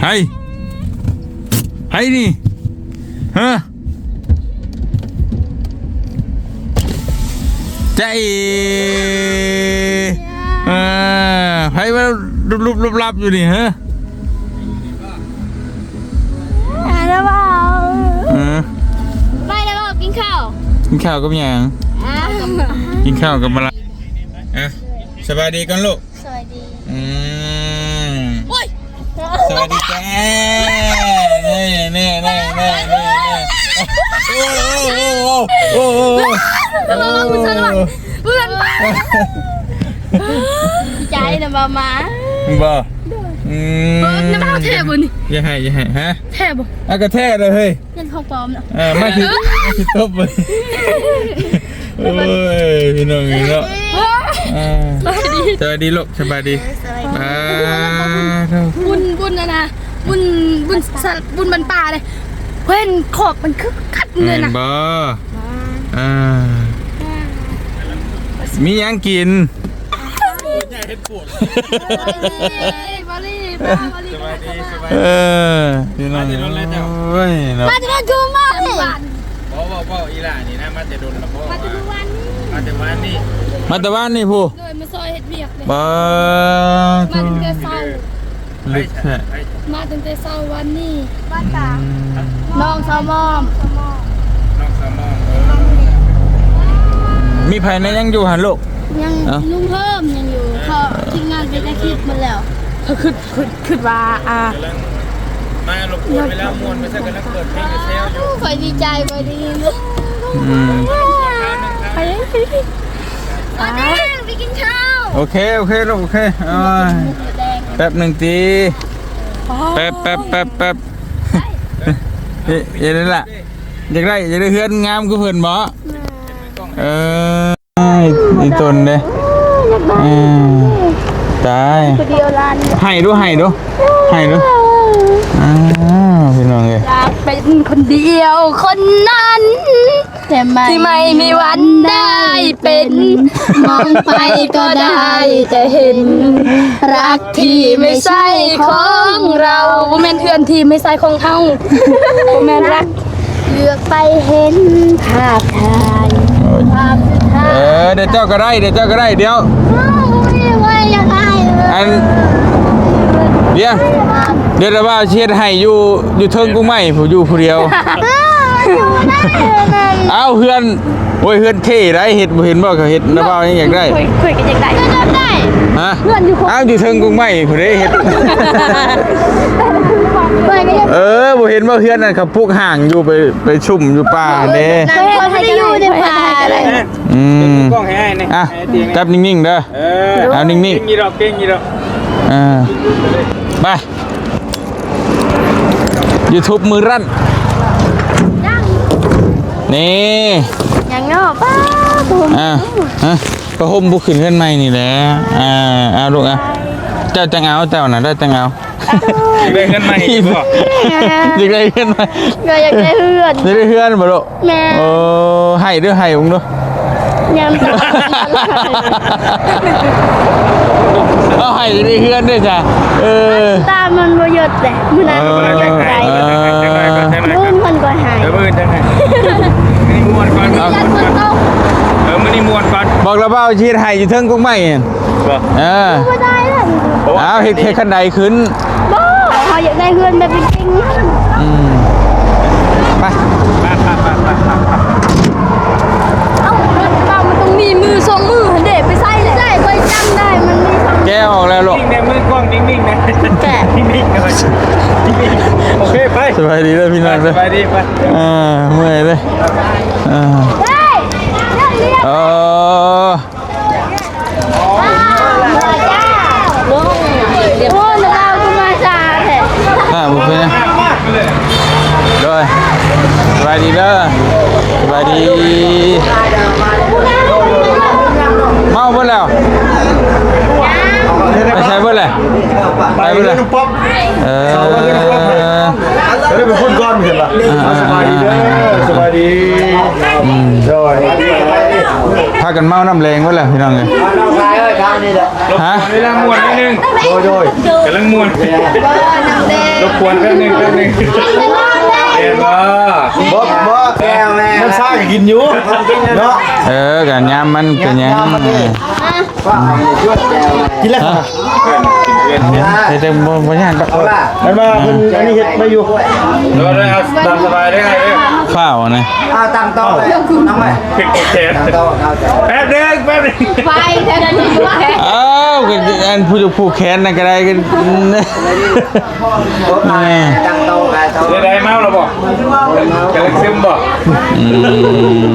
ໃຜ ໃຜນີ້ ຮະ ຈາເອ ເອີ ໃຜມາລຸບໆລັບໆຢູ່ນີ້ ຮະ ມາແລ້ວເວົ້າ ເອີ ໄປແລ້ວເວົ້າ ກິນເຂົ້າ ກິນເຂົ້າກັບຫຍັງ? ອ່າ ກິນເຂົ້າກັບມະລະ ອ່ະ ສະບາຍດີກ່ອນລູກ. ສະບາຍດີ ອືມ ໂອ້ຍ ສະບາຍດີຈ້າ ນີ້ໆໆໆໆ ໂອ້ໂຫ ໂອ້ໂຫ ໂອ້ໂຫ ໂອ້ໂຫ ເພື່ອນປ້າ ໃຈນະບໍ່ມາ ບໍ່ ອືມ ເອີ ນະບໍ່ແທ້ບໍ່ນີ້ ຢ່າໃຫ້ ຢ່າໃຫ້ ຮະ ແທ້ບໍ່ ອ່ະ ກໍແທ້ເລີຍເຮີ້ຍ. ເປັນຂອງປອມເນາະ ເອີ ມາຊິ ມາຊິຕົບເບິ່ງ ໂອ້ຍ ພີ່ນ້ອງເອີຍເນາະ ເອີ ສະບາຍດີລູກ ສະບາຍດີ ເອີ ສະບາຍດີ ອ່າ ບຸນ ບຸນອັນນະ ບຸນ ບຸນສະ ບຸນບັນປ່າເດ້ ເຫັນຂອບມັນຄືຄັກເລີຍນະ ແມ່ນບໍ່ ອ່າ ມີຫຍັງກິນ? ເອີ ພີ່ນ້ອງເອີຍເນາະ ມາແຕ່ດົນແລ້ວເຈົ້າ ມາແຕ່ດົນຄືມານີ້ ບໍ່ ບໍ່ ບໍ່ ອີ່ຫຼ້ານີ້ນະ ມາແຕ່ດົນລະບໍ່ ມາແຕ່ມື້ວານນີ້ ມາແຕ່ວານນີ້ ມາແຕ່ວານນີ້ພຸ້ນ ໂດຍ ມາຊ່ອຍເຮັດວຽກເດ້ ບາດ ມາຕັ້ງແຕ່ເຊົ້າ ເລິກແທ້ ມາຕັ້ງແຕ່ເຊົ້າວານນີ້ ມາຕາ ອືມ ນ້ອງສາວມອມ ນ້ອງສາວມອມ ເອີ ມີໃຜແດ່ຍັງຢູ່ຫັ້ນລູກ? ຍັງ ເອົ້າ ລຸງເພີ່ມຍັງຢູ່ ເພາະທີມງານເປັນອາທິດໝົດແລ້ວ ເຂົາຄິດ ຄິດ ຄິດວ່າ ອ່າ ກຳລັງມາລົບກວນເວລາມ່ວນ ມາຊັ້ນກຳລັງເປີດເພງແຊວຢູ່ ຂ້ອຍດີໃຈ ຂ້ອຍໄດ້ຍິນ ອືມ ໄປ ໄປກິນເຂົ້າ ໂອເຄ ໂອເຄລູກ ໂອເຄ ເອີຍ ແປັບໜຶ່ງຕິ ແປັບ ແປັບ ແປັບ ແປັບ ເອີ ເອີ ນັ້ນລະ ຢາກໄດ້ ຢາກໄດ້ເຮືອນງາມຄືເພິ່ນບໍ? ເອີ ອີ່ຕົນເດ້ ເອີ ຕາຍ ຜູ້ດຽວລ້ານ ໄຫ້ດູ ໄຫ້ດູ ໄຫ້ດູ ອ້າວ ພີ່ນ້ອງເອີຍ ຢາກເປັນຄົນດຽວຄົນນັ້ນ ທີ່ໄມ່ມີວັນໄດ້ເປັນ ມອງໄປກໍໄດ້ແຕ່ເຫັນ ລັກທີ່ໄມ່ໃຊ່ຂອງເຮົາ ບໍ່ແມ່ນເຮືອນທີ່ໄມ່ໃຊ່ຂອງເຮົາ ບໍ່ແມ່ນລັກ ເຫຼືອກໄປເຫັນພາບຖ່າຍ ພາບສຸດທ້າຍ ເອີ ດຽວເຈົ້າກໍໄດ້ ດຽວເຈົ້າກໍໄດ້ ດຽວ ໂອ້ຍ ບໍ່ຢາກໄດ້ເລີຍ ອັນ ດຽວ ດຽວລະວ່າຊິເຮັດໃຫ້ຢູ່ ຢູ່ເທິງກົກໄມ້ພຸ້ນ ຢູ່ຜູ້ດຽວ ເອີ ຢູ່ໄດ້ນັ້ນ ອ້າວ ເຮືອນ ໂອ້ຍ ເຮືອນເທ່ໄດ໋ ເຮັດ ບໍ່ເຫັນບໍ່ ເຂົາເຮັດ ລະວ່າຍັງຢາກໄດ້ ຂ້ອຍ ຂ້ອຍກໍຢາກໄດ້ ຢາກໄດ້ ຮະ ເຮືອນຢູ່ ອ້າວ ຢູ່ເທິງກົກໄມ້ພຸ້ນເດ້ ເຮັດ ຂ້ອຍກໍຢາກ ເອີ ບໍ່ເຫັນບໍ່ ເຮືອນນັ້ນເຂົາປຸກຮ່າງຢູ່ ໄປ ໄປຊຸ່ມຢູ່ປ່າເດ້ ຂ້ອຍບໍ່ໄດ້ຢູ່ໃນປ່າເລີຍ ອືມ ກ້ອງໃຫ້ອ້າຍແດ່ ອ່ະ ໃຫ້ເຕີຍ ຈັບນິ່ງໆເດີ ເອີ ເອົານິ່ງໆ ເກັ່ງຢູ່ດອກ ເກັ່ງຢູ່ດອກ ເອີ ໄປ ຢູທູບມືຣັ້ນ ນີ້ ຫຍັງເນາະ ປ້າ ຜ້າຫົ່ມ ອ່າ ຮະ ຜ້າຫົ່ມບໍ່ຂຶ້ນເຮືອນໃໝ່ນີ້ແຫຼະ ອ່າ ເອົາລູກ ອ່ະ ເຈົ້າຈັ່ງເອົາ ເຈົ້ານະ ເຈົ້າຈັ່ງເອົາ ຢາກໄດ້ເຮືອນໃໝ່ບໍ່? ຢາກໄດ້ເຮືອນໃໝ່ ກໍຢາກໄດ້ເຮືອນ ຢາກໄດ້ເຮືອນບໍ່ລູກ? ແມ່ນ ໂອ້ ໃຫ້ເດີ້ ໃຫ້ເບິ່ງດູ ຍາມຕາ ເອົາ ໃຫ້ໃນເຮືອນເດ້ຈ້າ ເອີ ຕາມັນບໍ່ຢົດເດ້ ມື້ນັ້ນ ເອີ ມັນຢາກໄດ້ ເອີ ມື້ອື່ນເພິ່ນກໍໃຫ້ ເອີ ມື້ອື່ນຈັ່ງໃຫ້ ມື້ນີ້ມ່ວນກ່ອນ ເອີ ມື້ນີ້ມ່ວນກ່ອນ ບອກລະບ່າວຊິເຮັດໃຫ້ຢູ່ເທິງກົກໄມ້ ເອີ ບໍ່ໄດ້ ເອົາ ເຮັດ ເຮັດຄັນໄດຂຶ້ນ ບໍ່ ເຮົາຢາກໄດ້ເຮືອນແບບເປັນຈິງ ອືມ ໄປ ໄປ ໄປ ເອົ້າ ມັນຕ້ອງມີມືສອງມືຫັ້ນເດ້ ໄປໃສ່ເລີຍ ໃສ່ ຂ້ອຍຈຳໄດ້ ມັນມີສອງ ແກະອອກແລ້ວລູກ ນິ່ງໆແດ່ ມືກ້ອງນິ່ງໆແດ່ ແກະ ນິ່ງໆແດ່ ໂອເຄ ໄປ ສະບາຍດີເດີ້ພີ່ນ້ອງເດີ້ ສະບາຍດີ ໄປ ອ່າ ເມື່ອຍເດ້ ອ່າ ເອີ ໂອ້ຍ ລາວຄືມາຊ້າແທ້ ອ່າ ບໍ່ເປັນຫຍັງ ໂດຍ ສະບາຍດີເດີ້ ສະບາຍດີ ເມົາເບິດແລ້ວ ໄປໃສເບິດແລ້ວ ໄປເບິດແລ້ວ ເອີ ໄດ້ໄປພຸ້ນກ່ອນເຫັນລະ ອ່າ ສະບາຍດີເດີ້ ອ່າ ສະບາຍດີ ອືມ ໂດຍ ພາກັນເມົານ້ຳແລງເບິດແລ້ວພີ່ນ້ອງເອີຍ ນ້ອງຊາຍເອີຍ ຮະ ເວລາມ່ວນໜ້ອຍໜຶ່ງ ໂດຍ ໂດຍ ກຳລັງມ່ວນ ລົບກວນແປັບໜຶ່ງ ແປັບໜຶ່ງ ແມ່ນບໍ່? ບໍ່ ບໍ່ ແກ້ວແມ່ ມັນຊາກໍກິນຢູ່ເນາະ ເອີ ກໍຍາມມັນກໍຍັງ ຍາມມັນເດ້ ກິນແລ້ວ ຮະ ເຮັດແຕ່ບໍ່ ບໍ່ຍາກດອກ ມັນວ່າເພິ່ນອັນນີ້ເຮັດໄວ້ຢູ່ ໂດຍ ໂດຍ ເອົາຕາມສະບາຍເດີ ເດີ ຟ້າວນະ ເອົາຕັ້ງໂຕະໄວ້ ຕັ້ງໄວ້ ເຮັດແຂນ ຕັ້ງໂຕະ ເອົາ ແປັບໜຶ່ງ ແປັບໜຶ່ງ ໄຟເທົ່ານັ້ນຢູ່ ອ້າວ ກໍອັນຜູ້ຜູກແຂນນັ້ນກໍໄດ້ ກໍ ໂອ້ຍ ແມ່ ຕັ້ງໂຕະ ຕັ້ງໂຕະ ໄດ້ເມົາແລ້ວບໍ່? ກຳລັງຊຶມບໍ່? ອືມ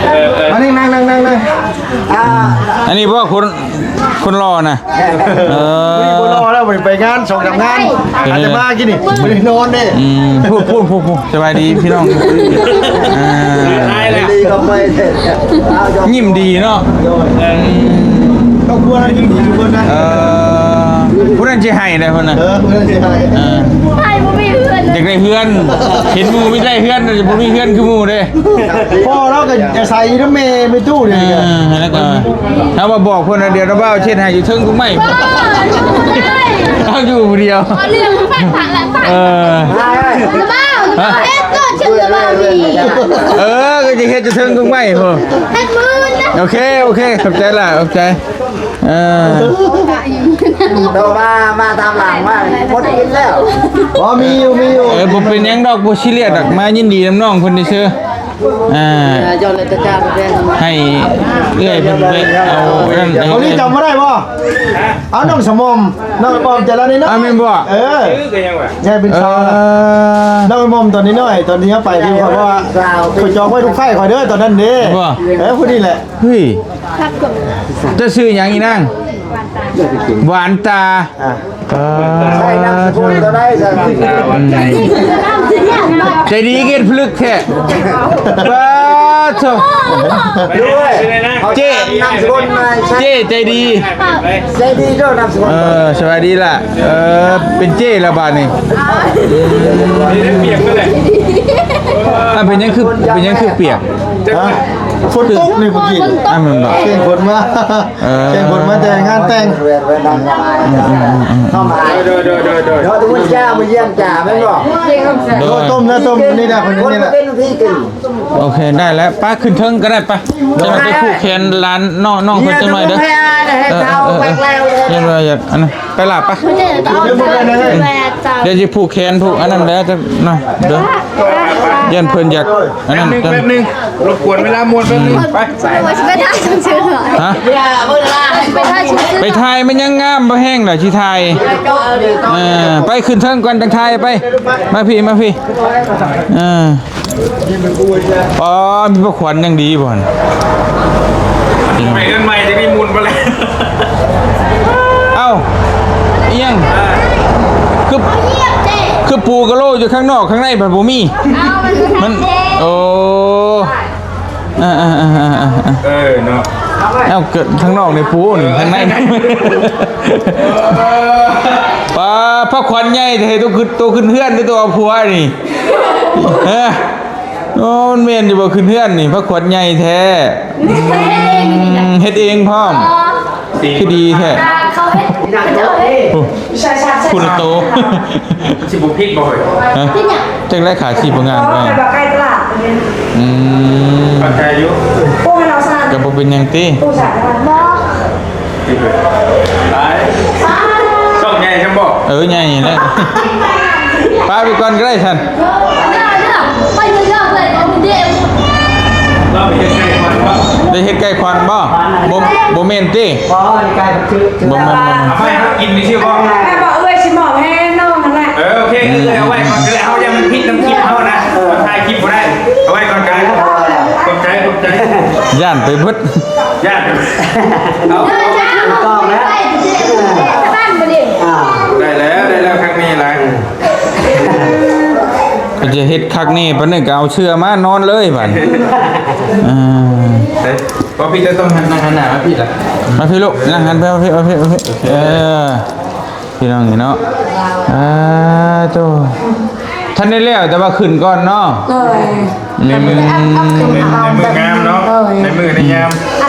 ເອີ ເອີ ມານີ້ ນັ່ງ ນັ່ງ ນັ່ງ ນັ່ງ ອ່າ ອັນນີ້ບໍ່ ຄົນ ຄົນຫຼໍ່ນະ ເອີ ບໍ່ຫຼໍ່ແລ້ວ ໄປງານສອງສາມງານ ເອີ ອາດຈະມາກິນນີ້ ບໍ່ໄດ້ນອນເດ້ ອືມ ພູ້ນ ພູ້ນ ພູ້ນ ສະບາຍດີພີ່ນ້ອງ ອ່າ ຍິ້ມດີເນາະ ເອີ ຄອບຄົວຍິ້ມດີທຸກຄົນນະ ເອີ ຜູ້ນັ້ນຊິໃຫ້ໄດ໋ ຜູ້ນັ້ນ ເອີ ຜູ້ນັ້ນຊິໃຫ້ ເອີ ໃຫ້ບໍ່ມີເຮືອນ ຢາກໄດ້ເຮືອນ ເຫັນໝູ່ມີໄດ້ເຮືອນ ບໍ່ມີເຮືອນຄືໝູ່ເດ້ ພໍ່ລາວກໍອາໄສຢູ່ນຳແມ່ ແມ່ຕູ້ນີ້ ເອີ ແລ້ວກໍ ຖ້າວ່າບອກເພິ່ນວ່າ ດຽວລະບ່າວເຮັດໃຫ້ຢູ່ເທິງກົກໄມ້ ເອົາຢູ່ຜູ້ດຽວ ເອີ ລະບ່າວ ເຮັດໂລດ ເຊີນລະບ່າວນີ້ ເອີ ກໍຈະເຮັດຢູ່ເທິງກົກໄມ້ພຸ້ນ ເຮັດມື້ນະ ໂອເຄ ໂອເຄ ຂອບໃຈຫຼາຍ ຂອບໃຈ ເອີ ໂຕມາ ມາຕາມຫຼັງມາ ໝົດກິນແລ້ວ ບໍ່ ມີຢູ່ ມີຢູ່ ເອີ ບໍ່ເປັນຫຍັງດອກ ບໍ່ຊີຣຽສດອກ ມາຍິນດີນຳນ້ອງເພິ່ນຊື່ໆ ອ່າ ເຈົ້າລະຕະການແບບ ໃຫ້ເອື້ອຍເພິ່ນໄປເອົານັ້ນ ເຂົານີ້ຈຳບໍ່ໄດ້ບໍ່? ເອົານ້ອງສະໝອມ ນ້ອງປອມຈະລະນ້ອຍໆ ອ້າວ ແມ່ນບໍ່? ເອີ ໃຫຍ່ເປັນສາວ ເອີ ນ້ອງໄອ້ໝອມຕອນນ້ອຍໆ ຕອນທີ່ເຮົາໄປທີ່ ເພາະວ່າຂ້ອຍຈອງໄວ້ລູກໃພ້ຂ້ອຍເດີ ຕອນນັ້ນເດ້ ແມ່ນບໍ່? ເອີ ຜູ້ນີ້ແຫຼະ ເຮີ້ຍ ເຈົ້າຊື່ຫຍັງອີນາງ? ຫວານຕາ ອ່າ ອ່າ ໃຊ້ນາມສະກຸນຕົວໃດຊັ້ນ? ໃຈດີເກັດພະລຶກແທ້ ປາດໂທ້ ເຈ້ ນາມສະກຸນນາຍ ເຈ້ໃຈດີ ໃຈດີເດີ ນາມສະກຸນ ເອີ ສະບາຍດີລະ ເອີ ເປັນເຈ້ລະບາດນີ້ ອ່າ ເປັນຫຍັງຄື ເປັນຫຍັງຄືປຽກ? ຮະ ຝົນຕົກນີ້ເມື່ອກີ້ ອ່າ ແມ່ນບໍ່? ແຂ່ງຝົນມາ ເອີ ແຂ່ງຝົນມາແຕ່ງານແຕ່ງ ໂດຍ ໂດຍ ໂດຍ ໂດຍ ໂດຍ ໂດຍ ຕົ້ມນະ ຕົ້ມນີ້ນະ ຄົນນີ້ນະ ໂອເຄ ໄດ້ແລ້ວ ໄປຂຶ້ນເທິງກໍໄດ້ ໄປ ຈັ່ງໄປຜູກແຂນຫຼານນ້ອງ ນ້ອງເພິ່ນຈັກໜ້ອຍເດີ ເອີ ເອີ ເອີ ເອີ ຢ້ານວ່າຢາກອັນນັ້ນ ໄປລະ ໄປ ດຽວຊິຜູກແຂນຜູກອັນນັ້ນແລ້ວຈັກໜ້ອຍເດີ ຢ້ານເພິ່ນຢາກອັນນັ້ນ ແປັບໜຶ່ງ ແປັບໜຶ່ງ ລົບກວນເວລາມ່ວນແປັບໜຶ່ງ ໄປ ໄປຖ່າຍໜັງສືເນາະ ຮະ ໄປຖ່າຍໜັງສື ໄປຖ່າຍມັນຍັງງາມບໍ່ແຮງດອກ ຊິຖ່າຍ ເອີ ໄປຂຶ້ນເທິງກ່ອນຈັ່ງຖ່າຍ ໄປ ມາພີ້ ມາພີ້ ເອີ ອໍ ມີພວກຂວັນຍັງດີບໍ່ຫັ້ນ ໄປເຮືອນໃໝ່ຈະໄດ້ໝູນບໍ່ແລ້ວ ເອົ້າ ອີ່ຫຍັງ ຄື ຄືປູກະໂລຢູ່ຂ້າງນອກ ຂ້າງໃນພັດບໍ່ມີ ມັນ ໂອ້ ເອີ ເອີ ເນາະ ເອົ້າ ຂ້າງນອກນີ້ປູນີ້ ຂ້າງໃນ ປາ ພາຂວັນໃຫຍ່ແທ້ ໂຕຂຶ້ນ ໂຕຂຶ້ນເຮືອນ ໂຕເອົາຜົວນີ້ ເອີ ໂອ້ ມັນແມ່ນຢູ່ບໍ່ ຂຶ້ນເຮືອນນີ້ ພາຂວັນໃຫຍ່ແທ້ ອືມ ເຮັດເອງພ້ອມ ຄືດີແທ້ ໂອ້ ພຸ້ນໂຕ ຊິບໍ່ຜິດບໍ່ເຮີ້ຍ ຮະ ຈັ່ງໄດ້ຂາຍຊິບໍ່ງາມ ເອີ ອືມ ກໍບໍ່ເປັນຫຍັງຕິ. ໄປ ຊ່ອງໃຫຍ່ຊັ້ນບໍ່? ເອີ ໃຫຍ່ນີ້ແຫຼະ ປະໄປກ່ອນກໍໄດ້ຊັ້ນ ໄດ້ເຮັດໄກ່ຂວັນບໍ່? ບໍ່ ບໍ່ແມ່ນຕິ? ບໍ່ແມ່ນ ບໍ່ແມ່ນ ເອົາໄປໃຫ້ເຮົາກິນຊື່ໆບໍ່? ແມ່ບອກເອື້ອຍຊິມອບໃຫ້ນ້ອງນັ້ນແຫຼະ ເອີ ໂອເຄ ເອື້ອຍເອົາໄວ້ກ່ອນກໍໄດ້ ເຮົາຢ້ານມັນຜິດນຳຄລິບເຮົານະ ເຮົາຖ່າຍຄລິບບໍ່ໄດ້ ເອົາໄວ້ກ່ອນກໍໄດ້ ຂອບໃຈ ຂອບໃຈ ຢ້ານໄປເບິດ ຢ້ານ ເອົາ ຖືກຕ້ອງແລ້ວ ອ່າ ໄດ້ແລ້ວ ໄດ້ແລ້ວ ຄັກແນ່ຫຼາຍ ເພິ່ນຈະເຮັດຄັກແນ່ປານນັ້ນກໍເອົາເສື່ອມານອນເລີຍບາດນີ້ ອ່າ ເອີ ບໍ່ຜິດແລ້ວ ຕ້ອງຫັນໜ້າ ຫັນໜ້າມາຜິດລະ ມາພີ້ລູກ ນັ່ງຫັນໄປ ມາພີ້ ມາພີ້ ມາພີ້ ເອີ ພີ່ນ້ອງນີ້ເນາະ ອ່າ ໂຕ ທັນໄດ້ແລ້ວ ແຕ່ວ່າຂຶ້ນກ່ອນເນາະ ໂດຍ ອືມ ໃນມື້ງາມເນາະ ໂດຍ ໃນມື້ໃນຍາມ ອາ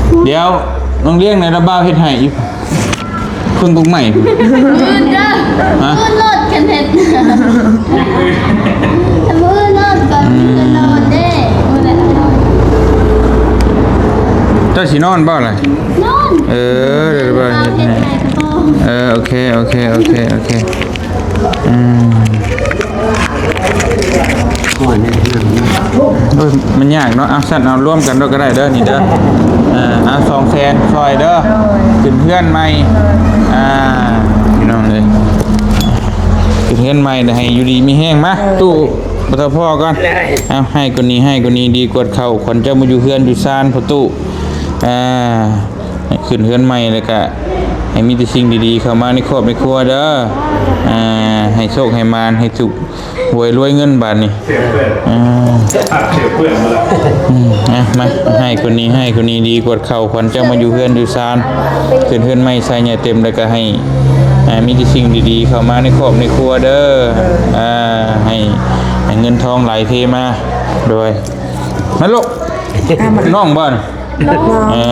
ດຽວນ້ອງລ້ຽງໃນລະບ່າວເຮັດໃຫ້ອີກ ເພິ່ງກົກໄມ້ ມື້ອື່ນເດີ ຮະ? ມື້ອື່ນໂລດ ຄັນເຮັດ ມື້ອື່ນໂລດ ກ່ອນ ອືມ ມື້ອື່ນນອນເດ້ ມື້ນັ້ນນອນ ເຈົ້າຊິນອນບໍ່ລະ? ນອນ ເອີ ດຽວລະບ່າວເຮັດໃຫ້ ເອີ ໂອເຄ ໂອເຄ ໂອເຄ ໂອເຄ. ອືມ ໂອ້ຍ ມັນຍາກເນາະ. ເອົາ ຊັ້ນເອົາລວມກັນໂລດກໍໄດ້ເດີ ນີ້ເດີ. ເອີ ເອົາ ສອງແສນ ຊ່ອຍເດີ ຂຶ້ນເຮືອນໃໝ່. ອ່າ ພີ່ນ້ອງເອີຍ ຂຶ້ນເຮືອນໃໝ່ ໃຫ້ຢູ່ດີມີແຮງ. ມາ ຕູ້ ບໍ່ເທົ່າພໍ່ກ່ອນ. ເອົາ ໃຫ້ກວ່ານີ້ ໃຫ້ກວ່ານີ້ ດີກວດເຂົ້າ ຂວັນເຈົ້າມາຢູ່ເຮືອນຢູ່ຊານ ພໍ່ຕູ້. ອ່າ ໃຫ້ຂຶ້ນເຮືອນໃໝ່ ແລ້ວກະໃຫ້ມີແຕ່ສິ່ງດີໆເຂົ້າມາໃນຄອບໃນຄົວເດີ. ອ່າ ໃຫ້ໂຊກໃຫ້ໝານ ໃຫ້ຖືກຫວຍລວຍເງິນບາດນີ້. ອ່າ ອືມ ອ່ະ ມາ ໃຫ້ຄົນນີ້ ໃຫ້ຄົນນີ້ ດີກວດເຂົ້າ ຂວັນເຈົ້າມາຢູ່ເຮືອນຢູ່ຊານ ຂຶ້ນເຮືອນໃໝ່ໃສ່ໃຫຍ່ເຕັມ ແລ້ວກະໃຫ້ ອ່າ ມີແຕ່ສິ່ງດີໆເຂົ້າມາໃນຄອບໃນຄົວເດີ. ອ່າ ໃຫ້ ໃຫ້ເງິນທອງໄຫຼເທມາ. ໂດຍ ມາລູກ ນ້ອງບໍ່? ເອີ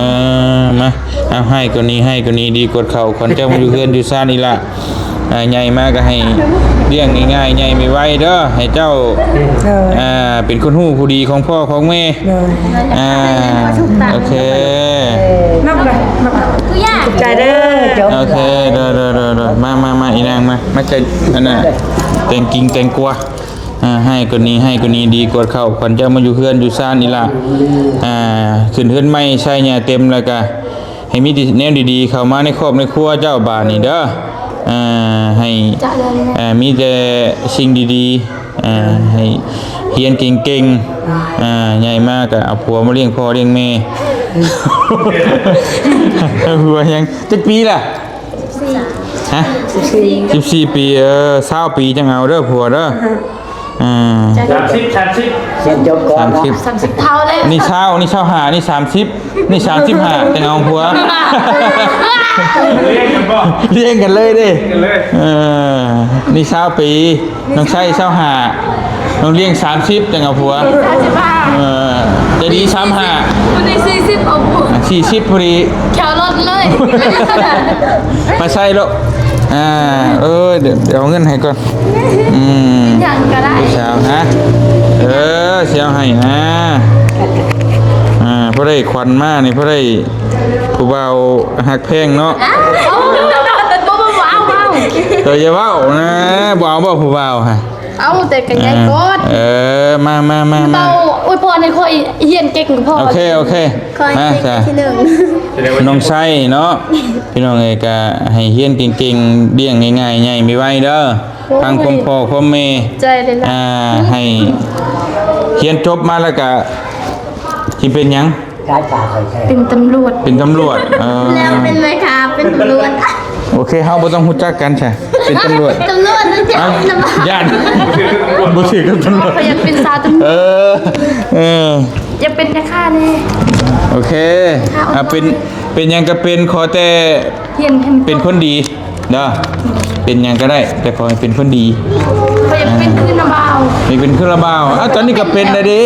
ມາ ເອົາ ໃຫ້ກວ່ານີ້ ໃຫ້ກວ່ານີ້ ດີກວດເຂົ້າ ຂວັນເຈົ້າມາຢູ່ເຮືອນຢູ່ຊານອີ່ຫຼ້າ. ອ່າ ໃຫຍ່ມາກໍໃຫ້ລ້ຽງງ່າຍໆ ໃຫຍ່ໄວໆເດີ ໃຫ້ເຈົ້າ ໂດຍ ອ່າ ເປັນຄົນຮູ້ຜູ້ດີຂອງພໍ່ຂອງແມ່. ໂດຍ ອ່າ ໂອເຄ ນັບເລີຍ ນັບເລີຍ ຂອບໃຈເດີ. ໂອເຄ ໂດຍໆໆໆ ມາໆໆ ອີນາງມາ ມາໃສ່ອັນນ່າ ແຕງກິງແຕງກວາ. ອ່າ ໃຫ້ກວ່ານີ້ ໃຫ້ກວ່ານີ້ ດີກວດເຂົ້າ ຂວັນເຈົ້າມາຢູ່ເຮືອນຢູ່ຊານອີ່ຫຼ້າ. ອ່າ ຂຶ້ນເຮືອນໃໝ່ໃສ່ໃຫຍ່ເຕັມ ແລ້ວກະໃຫ້ມີແຕ່ແນວດີໆເຂົ້າມາໃນຄອບໃນຄົວເຈົ້າບາດນີ້ເດີ. ອ່າ ໃຫ້ ອ່າ ມີແຕ່ສິ່ງດີໆ. ອ່າ ໃຫ້ຮຽນເກັ່ງໆ. ອ່າ ໃຫຍ່ມາກະເອົາຜົວມາລ້ຽງພໍ່ລ້ຽງແມ່. ຜົວຍັງ ຈັກປີລະ? ຮະ? ສິບສີ່ ສິບສີ່ປີ. ເອີ ຊາວປີຈັ່ງເອົາເດີຜົວເດີ. ອ່າ ສາມສິບ ສາມສິບ ຮຽນຈົບກ່ອນເນາະ ສາມສິບ ສາມສິບເທົ່າແລ້ວ. ນີ້ຊາວ ນີ້ຊາວຫ້າ ນີ້ສາມສິບ ນີ້ສາມສິບຫ້າ ຈັ່ງເອົາຜົວ. ລ້ຽງກັນບໍ່? ລ້ຽງກັນເລີຍເດ້ ລ້ຽງກັນເລີຍ. ເອີ ນີ້ຊາວປີ ນ້ອງໄຊຊາວຫ້າ ນ້ອງລ້ຽງສາມສິບ ຈັ່ງເອົາຜົວ. ເອີ ໃຈດີ ສາມຫ້າ ຜູ້ນີ້ສີ່ສິບ ເອົາຜົວ ສີ່ສິບພໍດີ ແຖວລົດເລີຍ. ມາໃສ່ໂລດ. ອ່າ ເອີ ດຽວ ດຽວເອົາເງິນໃຫ້ກ່ອນ. ອືມ ຫຍັງກໍໄດ້ ຜູ້ສາວ ຮະ? ເອີ ຊິເອົາໃຫ້ນະ. ອ່າ ພໍໄດ້ຂວັນມານີ້ ພໍໄດ້ຜູ້ບ່າວຮັກແພງເນາະ. ເອົາ ບໍ່ ບໍ່ ບໍ່ເອົາ ບໍ່ເອົາ. ເອີ ຢ່າເວົ້ານະ ບໍ່ເອົາບໍ່ຜູ້ບ່າວຮະ? ເອົາ ແຕ່ກໍໃຫຍ່ໂພດ. ເອີ ມາໆໆໆ ເວົ້າອວຍພອນໃຫ້ຂ້ອຍຮຽນເກັ່ງກໍພໍ. ໂອເຄ ໂອເຄ ຂ້ອຍ ມາ ເກັ່ງ ຊະ ທີໜຶ່ງ ນ້ອງໄຊເນາະ. ພີ່ນ້ອງເອີຍ ກະໃຫ້ຮຽນເກັ່ງໆ ລ້ຽງງ່າຍໆ ໃຫຍ່ໄວໆເດີ. ໂອ້ຍ ຟັງຄວາມພໍ່ຄວາມແມ່. ໃຈເດ້ລະ. ອ່າ ໃຫ້ຮຽນຈົບມາແລ້ວກະຊິເປັນຫຍັງ? ເປັນຕຳຫຼວດ. ເປັນຕຳຫຼວດ. ເອີ ແລ້ວເປັນແມ່ຄ້າ ເປັນຕຳຫຼວດ. ໂອເຄ ເຮົາບໍ່ຕ້ອງຮູ້ຈັກກັນຊະ ເປັນຕຳຫຼວດ. ຕຳຫຼວດນະ ຢ້ານ ຢ້ານ ບໍ່ຖືກກັບຕຳຫຼວດ. ຂ້ອຍຢາກເປັນສາວຕຳຫຼວດ. ເອີ ເອີ ຢາກເປັນແມ່ຄ້າແດ່. ໂອເຄ ອ່າ ເປັນ ເປັນຫຍັງກໍເປັນ ຂໍແຕ່ຮຽນໃຫ້ມັນ ເປັນຄົນດີເດີ. ເປັນຫຍັງກໍໄດ້ ແຕ່ຂໍໃຫ້ເປັນຄົນດີ. ຂ້ອຍຢາກເປັນຄືນ້າບ່າວ. ຢາກເປັນຄືນ້າບ່າວ. ອ້າວ ຕອນນີ້ກໍເປັນແລ້ວເດ້.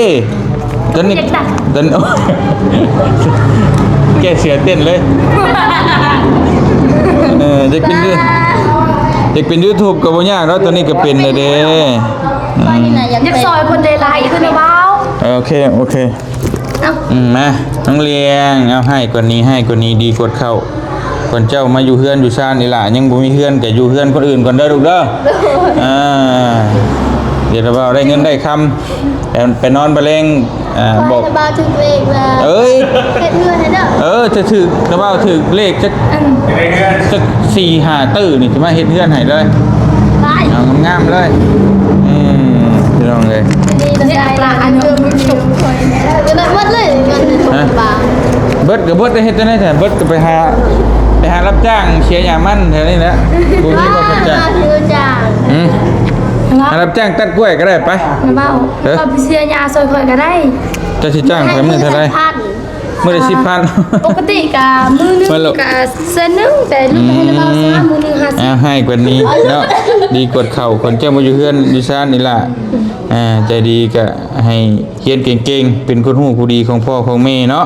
ຕອນນີ້ ຢາກດັງ ຕອນ ແກ້ເສື້ອເຕັ້ນເລີຍ. ເອີ ຢາກເປັນ ຢາກເປັນຢູທູບກໍບໍ່ຍາກດອກ ຕອນນີ້ກໍເປັນແລ້ວເດ້. ອືມ ຢາກຊ່ອຍຄົນໄດ້ຫຼາຍຂຶ້ນນະບ່າວ. ເອີ ໂອເຄ ໂອເຄ. ເອົ້າ ອືມ ມາ ນ້ອງລ້ຽງ ເອົາ ໃຫ້ກວ່ານີ້ ໃຫ້ກວ່ານີ້ ດີກວດເຂົ້າ. ເພິ່ນເຈົ້າມາຢູ່ເຮືອນຢູ່ຊານນີ້ລະ ຍັງບໍ່ມີເຮືອນກໍຢູ່ເຮືອນຄົນອື່ນກ່ອນເດີລູກເດີ. ອ່າ ດຽວລະເວົ້າໄດ້ເງິນໄດ້ຄຳ ໄປນອນບາແລງ ອ່າ ບອກ ລະເວົ້າຖືກເລກລະ ເອີຍ ເຮັດເຮືອນໃຫ້ເດີ. ເອີ ຈະຖືກ ລະເວົ້າຖືກເລກຈັກ ອັນ ຈັກສີ່ຫ້າຕື້ນີ້ ຊິມາເຮັດເຮືອນໃຫ້ເລີຍ. ເອົາງາມໆເລີຍ. ອືມ ພີ່ນ້ອງເອີຍ ເບິດກໍເບິດ ເຮັດຈັ່ງໃດແທ້? ເບິດກໍໄປຫາ ໄປຫາຮັບຈ້າງເສຍຫຍ້າມັນແຖວນີ້ແຫຼະ. ບໍ່ມີບໍ່ຮັບຈ້າງ. ຫືມ ຫາຮັບຈ້າງຕັດກ້ວຍກໍໄດ້ ໄປ. ເອີ ເຈົ້າໄປເສຍຫຍ້າຊ່ອຍຂ້ອຍກໍໄດ້. ເຈົ້າຊິຈ້າງຂ້ອຍມື້ເທົ່າໃດ? ມື້ລະສິບພັນ. ປົກກະຕິກະມື້ໜຶ່ງກະແສນໜຶ່ງ ແຕ່ລູກໃຫ້ລະເວົ້າຊະ ມື້ໜຶ່ງຫ້າສິບ. ອ່າ ໃຫ້ກວ່ານີ້ເນາະ ດີກວດເຂົ້າ. ຄົນເຈົ້າມາຢູ່ເຮືອນຢູ່ຊານນີ້ລະ ອ່າ ໃຈດີກະໃຫ້ຮຽນເກັ່ງໆ ເປັນຄົນຮູ້ຜູ້ດີຂອງພໍ່ຂອງແມ່ເນາະ.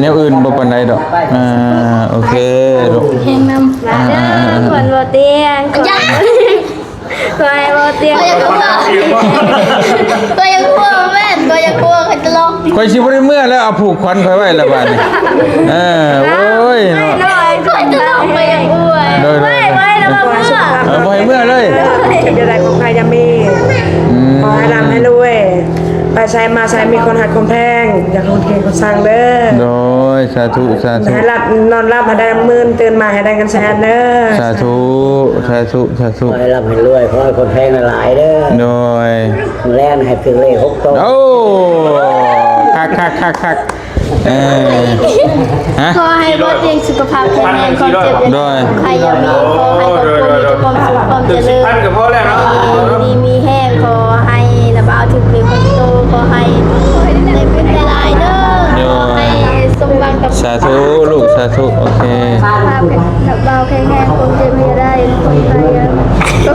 ແນວອື່ນບໍ່ປານໃດດອກ. ອ່າ ໂອເຄລູກ. ແຮງນຳ ອ່າໆໆໆ ເພິ່ນບໍ່ຕຽງ ຂໍໃຫ້ບໍ່ຕຽງ ຂ້ອຍຢາກຮູ້ ຂ້ອຍຢາກຮູ້ແມ່ນ ຂ້ອຍຢາກຮູ້ ຂ້ອຍຈະລອງ ຂ້ອຍຊິບໍ່ໄດ້ເມືອແລ້ວ ເອົາຜູກຂວັນຂ້ອຍໄວ້ລະບາດນີ້. ເອີ ໂອ້ຍເນາະ ຂ້ອຍຈະລອງ ຂ້ອຍຢາກຮູ້. ໂດຍໆ ໄວ້ ໄວ້ລະບໍ່ເມືອ ເອີ ບໍ່ໃຫ້ເມືອເລີຍ. ເຮັດຈັ່ງໃດຂອງໃຜຢາມີ ອືມ ຂໍໃຫ້ລ່ຳໃຫ້ລວຍ ໄປໃສມາໃສມີຄົນຮັກຄົນແພງ ຢ່າຄົນເກງຄົນຊັງເດີ. ໂດຍ ສາທຸ ສາທຸ. ໃຫ້ຫຼັບນອນຫຼັບໃຫ້ໄດ້ເງິນໝື່ນ ຕື່ນມາໃຫ້ໄດ້ເງິນແສນເດີ. ສາທຸ ສາທຸ ສາທຸ. ຂໍໃຫ້ລ່ຳໃຫ້ລວຍ ຂໍໃຫ້ຄົນແພງຫຼາຍໆເດີ. ໂດຍ ມື້ແລງໃຫ້ຖືກເລກຫົກໂຕ. ໂອ້ ຄັກໆໆໆ. ເອີ ຮະ ຂໍໃຫ້ບໍ່ຕຽງສຸຂະພາບແຂງແຮງ ຄວາມເຈັບຢ່າ ໂດຍ ໄຂ້ຢ່າມີ ຂໍໃຫ້ຄອບຄົວມີແຕ່ຄວາມສຸກຄວາມຈະເລີນ ພັນກໍພໍແລ້ວເນາະ ໃຫ້ຢູ່ດີມີແຮງ ຂໍໃຫ້ລະບ່າວຖືກເລກຫົກໂຕ ຂໍໃຫ້ໄດ້ບຸນຫຼາຍໆເດີ. ໂດຍ ຂໍໃຫ້ສົມຫວັງກັບ ສາທຸລູກ ສາທຸ. ໂອເຄ ສຸຂະພາບລະບ່າວແຂງແຮງ ຄວາມເຈັບຢ່າໄດ້ ຄວາມ